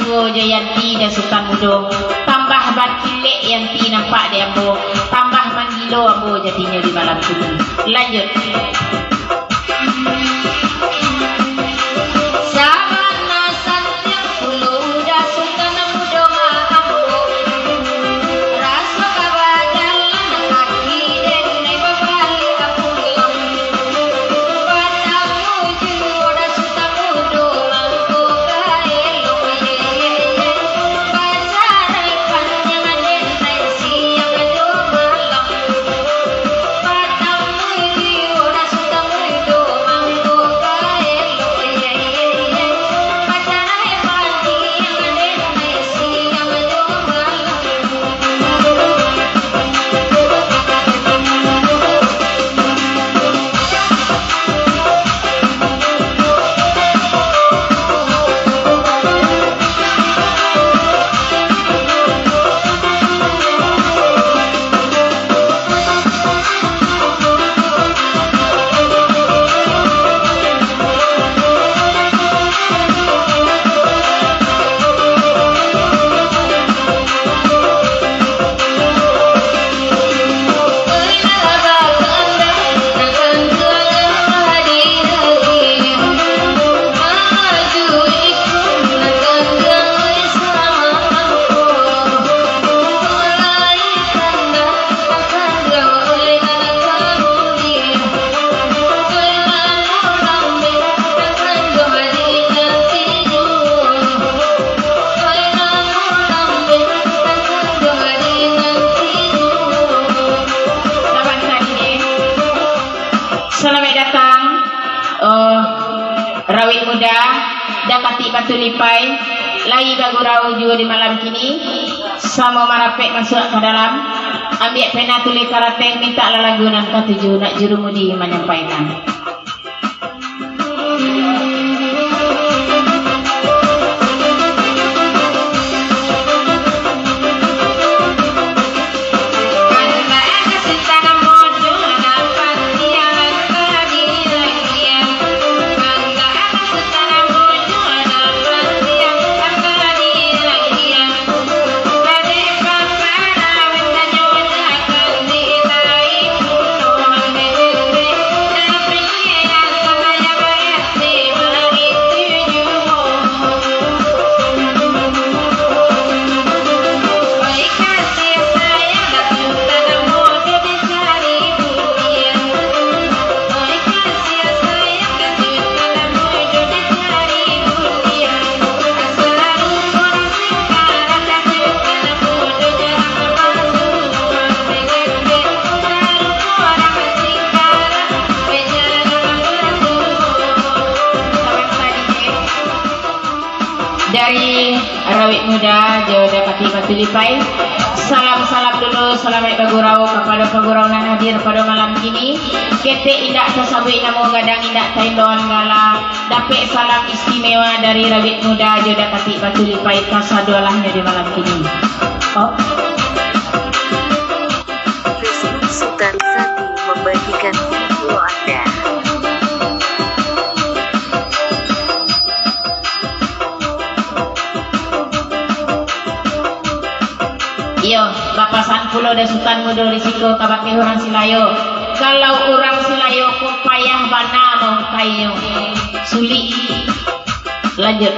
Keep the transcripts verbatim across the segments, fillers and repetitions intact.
Jayanti dan Sutan Mudo, tambah bakilek Yanti nampak di ambo, tambah manggilo ambo jadinyo di malam kini. Lanjut. Sabana santiang pulo, dah Sutan Mudo ma ambo. Raso ka bajalan kaki, den babaliak pulang. Batamu juo dah Sutan Mudo, mangko ka elok, ye, ye, ye. Bajalan panjang den naiak siang jo malam. Salamaik datang, eh, Rawit Muda, Dakatik Batu Lipai, lai bagurau juo di malam kini. Samo marapek masuak ka dalam, ambiak pena tulih karateh, mintaklah lagu nan katuju, nak jurumudi manyampaikan. Dari Rawit Muda jo Dakatik Batu Lipai. Salam-salam dulu, salamaik bagurau kapado pagurau nan hadir pado malam kini. Ketek indak tasabuik namo, gadang indak taimbauan gala. Dapek salam istimewa dari Rawit Muda jo Dakatik Batu Lipai, kasadoalahnyo di malam kini. Oh. Facebook Sutan Sati membagikan video Anda. Iyo, bapasan pulo dek Sutan Mudo di siko kabake urang Silayo. Kalau urang Silayo ko payah bana maungkainyo. Sulik. Lanjut.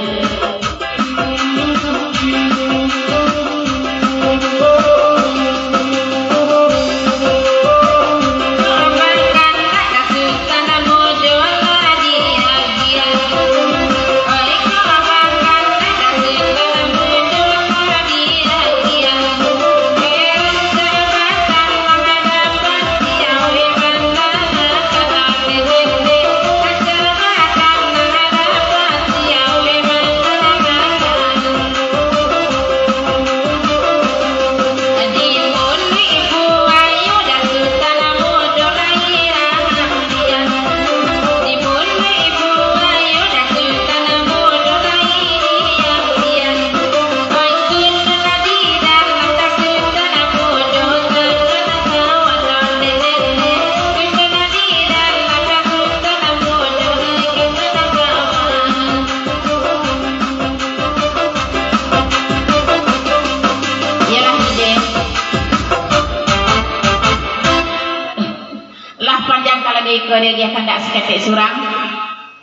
Lagu iko diagiah kandak saketek surang.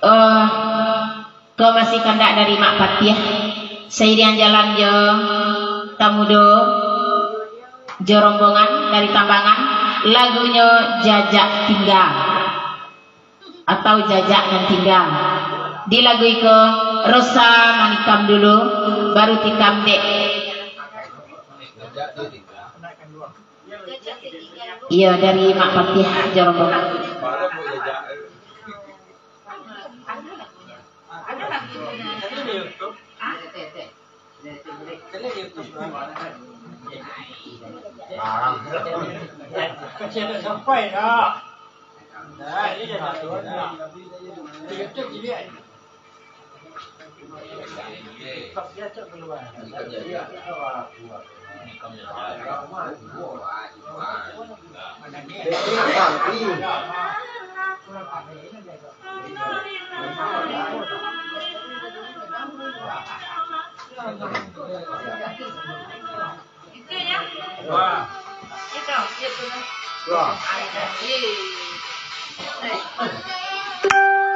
Eh, ko masih kandak dari Mak Patiah. Sairiang jalan jo tamudo, jo rombongan dari Tambangan. Lagunyo Jajak Tingga atau Jajak Nan Tingga. Di lagu iko, Rosa manikam dulu, baru tikam dek. Iyo, dari Mak Patiah jo rombongan.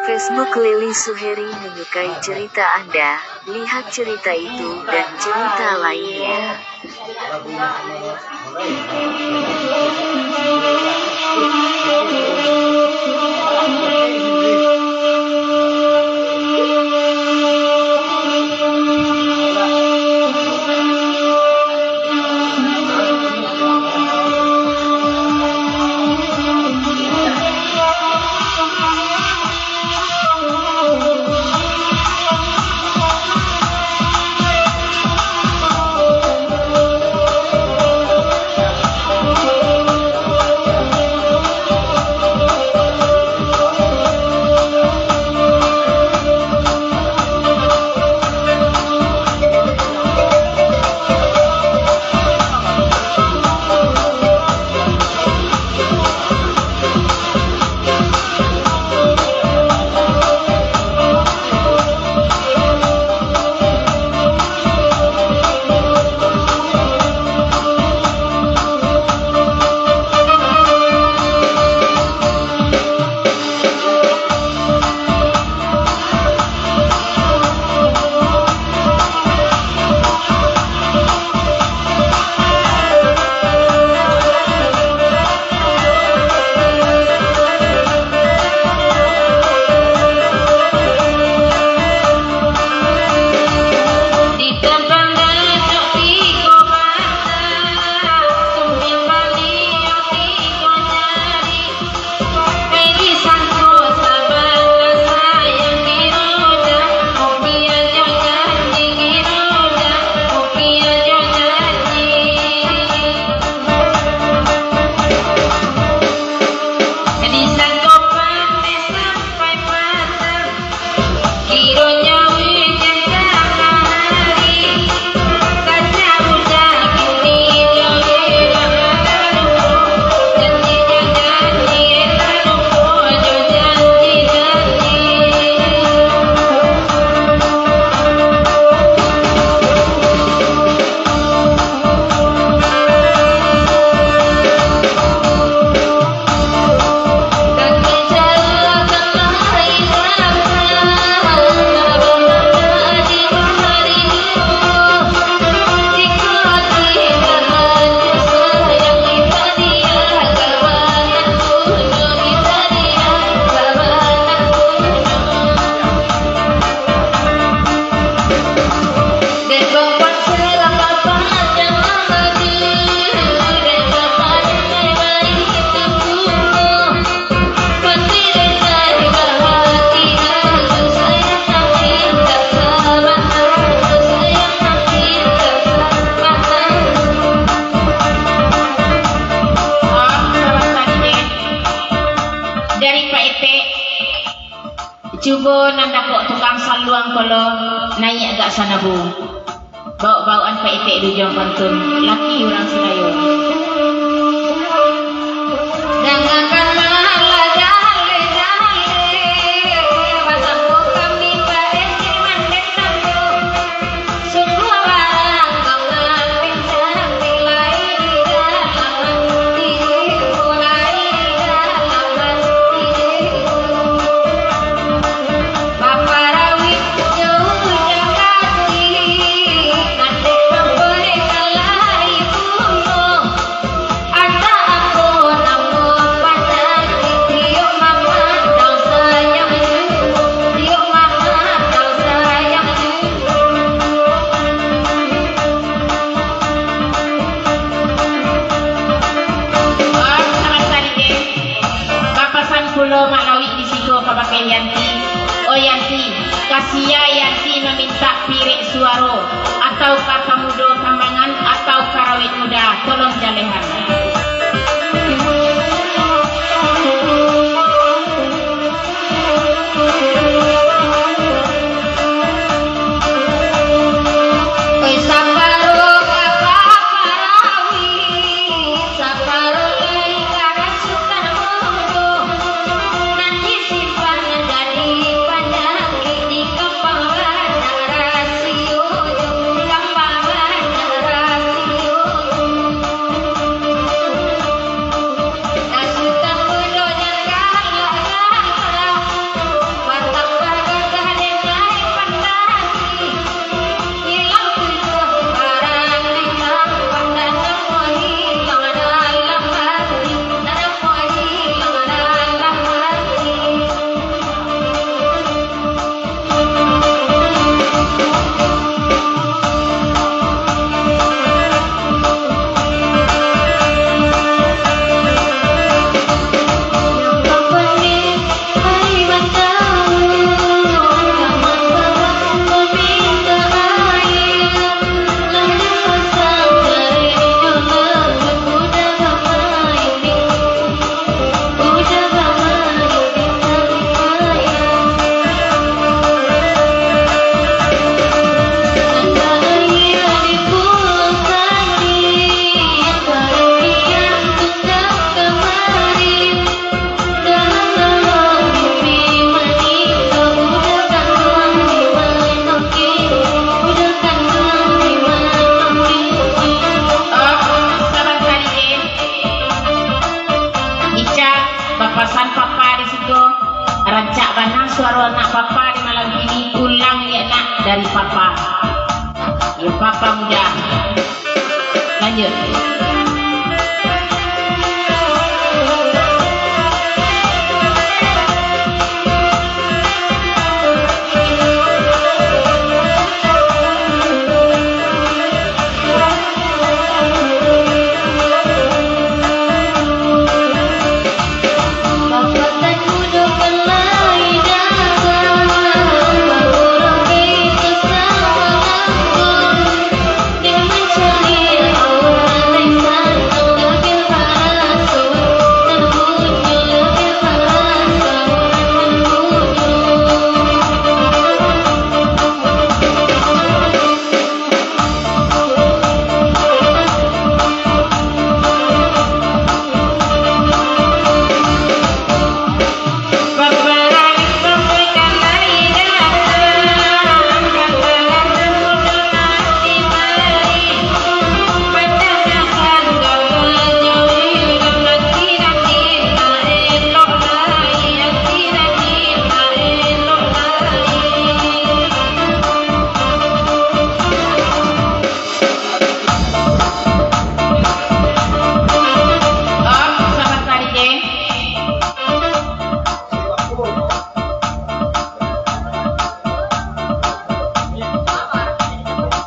Facebook Lili Suheri menyukai cerita Anda, lihat cerita itu dan cerita lainnya. Dari Pak Etek. Cubo nan dapok tukang saluang ko lo, naiak agak sanabu. Baok-baokan Pak Etek di ujuang pantun, laki urang Sinayo. Dangakanlah jaleh-jaleh, basamo kami Pak Etek mandetang tu. Sungguah barang kau nan pincang, nilai di dalam hati, nilai di dalam hati. Pulo Mak Lawik di siko kabake Yanti. Oh Yanti, ka sia Yanti mamintak pirek suaro, atau ka pamudo tambangan, atau karawik muda, tolong jalehan. Oi, saparo ka parawi, saparo lai ka rasukan mudo. Nan disimpan jadi panyakik di kambang banyak rasio, kambang banyak rasio. Ica, bapasan papa di siko, rancak bana suaro anak papa di malam kini, ulang liak nak dari papa. Yo, papa muda. Lanjut.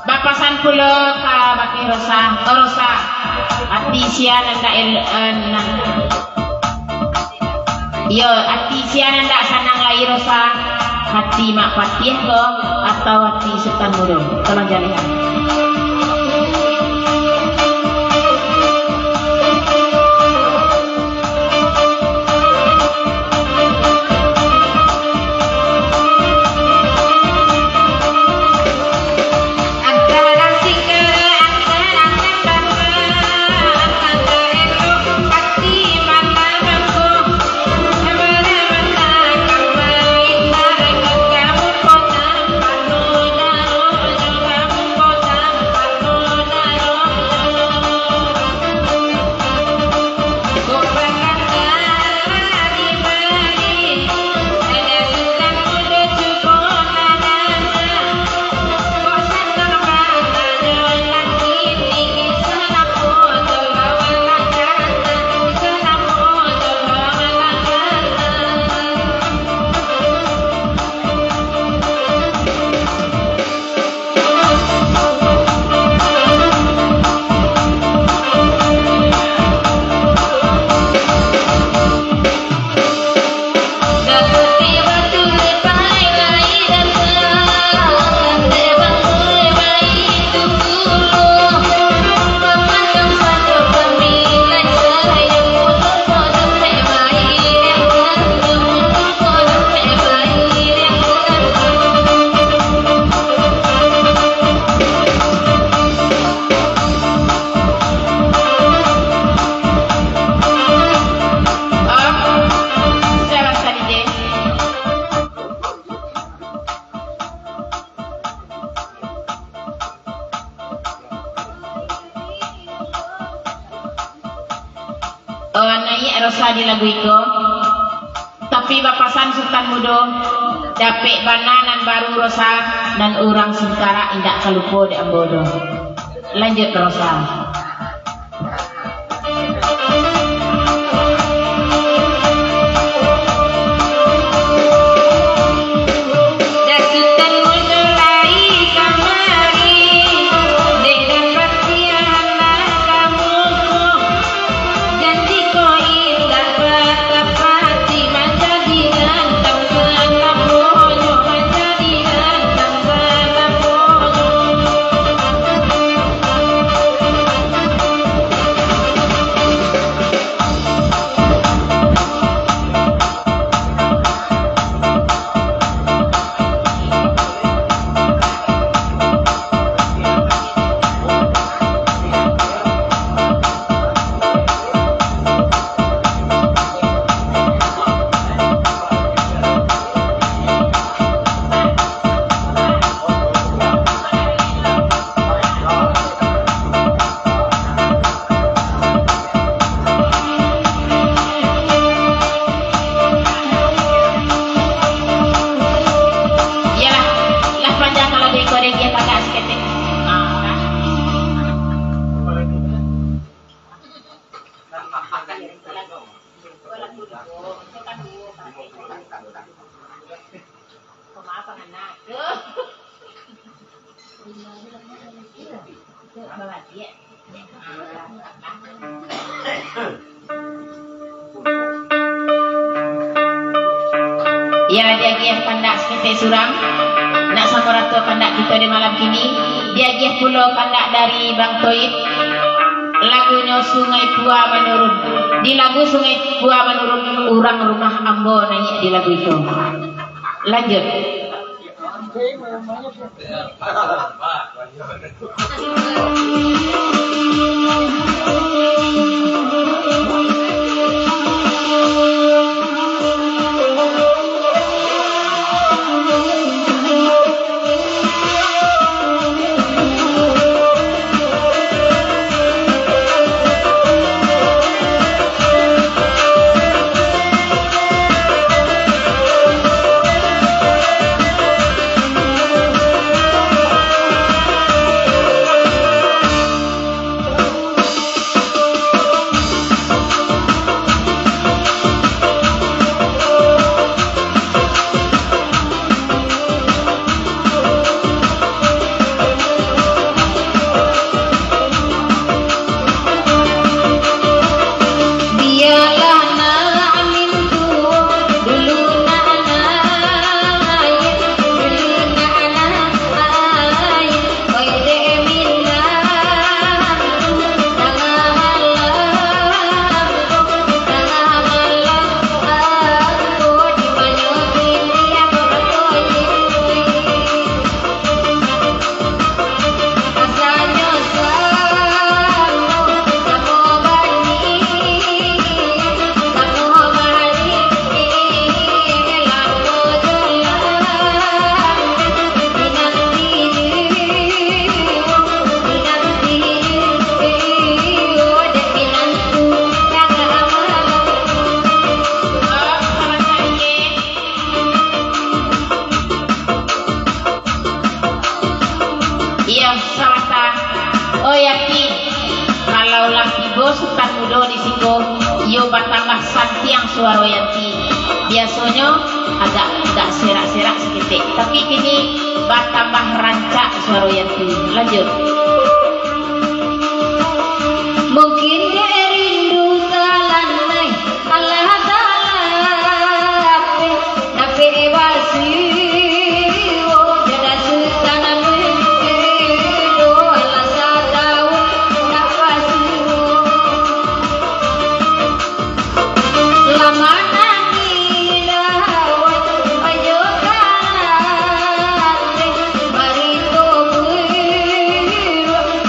Bapasan pulo ka bakeh Rosa, oh, Rosa, ati sia nan dak el-, eh, nan, iyo, ati sia nan dak sanang lai, Rosa, hati Mak Patiah ko, atau hati Sutan Mudo? Tolong jalehan. Iko, tapi bapasan Sutan Mudo, dapek bana nan baru Rosa, nan urang Singkarak indak ka lupo dek ambo doh. Lanjut, Rosa. Iyolah, lah panjang kalau di recording, dia tagak saketek. Ah, kan? Ya, diagiah pandak saketek surang. Nak samo rato pandak kito di malam kini. Diagiah pulo pandak dari Bang Toib. Lagunyo Sungai Pua Manurun. Di lagu Sungai Pua Manurun, urang rumah ambo naiak di lagu itu. Lanjut. Bialah nak mintuo dulu nak, nak, dulu nak, nak, oi dek minang, tangah malam, tangah malam, aku di panyo tinggi, aku batoji. Iyo, sawata. Oh, Yanti, kalau lah tibo Sutan Mudo di siko, iyo batambah santiang suaro Yanti. Biasonyo agak, agak serak-serak saketek, tapi kini batambah rancak suaro Yanti. Lanjut. Mungkin dek rindu talanai, alah talapeh, napeh basi, oh, jada sutan, alah sataun, nak basi, oh. Lah manangih dawai, ajo kalah, barito buruak.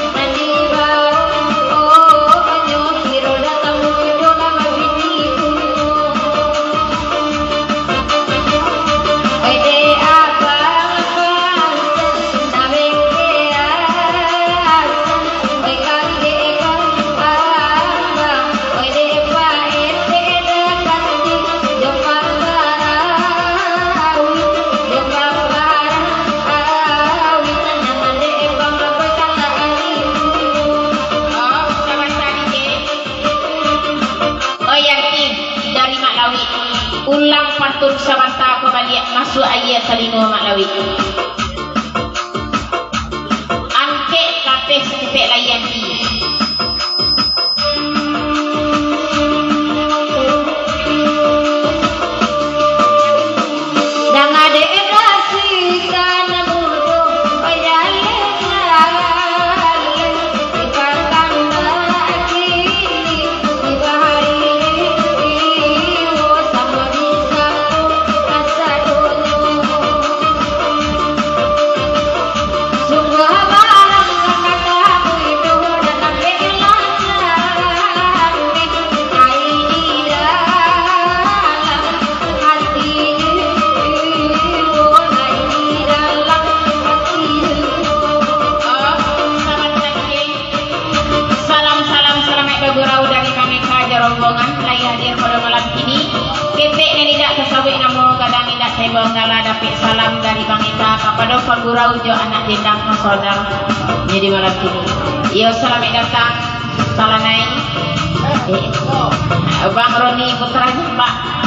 Ulang pantun sabanta ko baliak, masuak aia talingo Mak Lawik. Angkek lapeh sakepek lai ati. Danga dek nasi ka nan mudo, pajaleh-jaleh, di patang baki, di bahari, samo di sato, kasadonyo. Sungguah barang kata buido, datang kehilangan. Salam, salam, salamaik bagurau dari Mameka jo rombongan lai hadir pado malam kini. Ketek nan indak tasabuik namo, gadang indak taimbau gala, dapek salam dari Mameka kapado panggurau jo anak dendang masaudara nyo di malam kini. Iyo, salamaik datang, Salanai. Eh, Bang Roni Putra Jambak.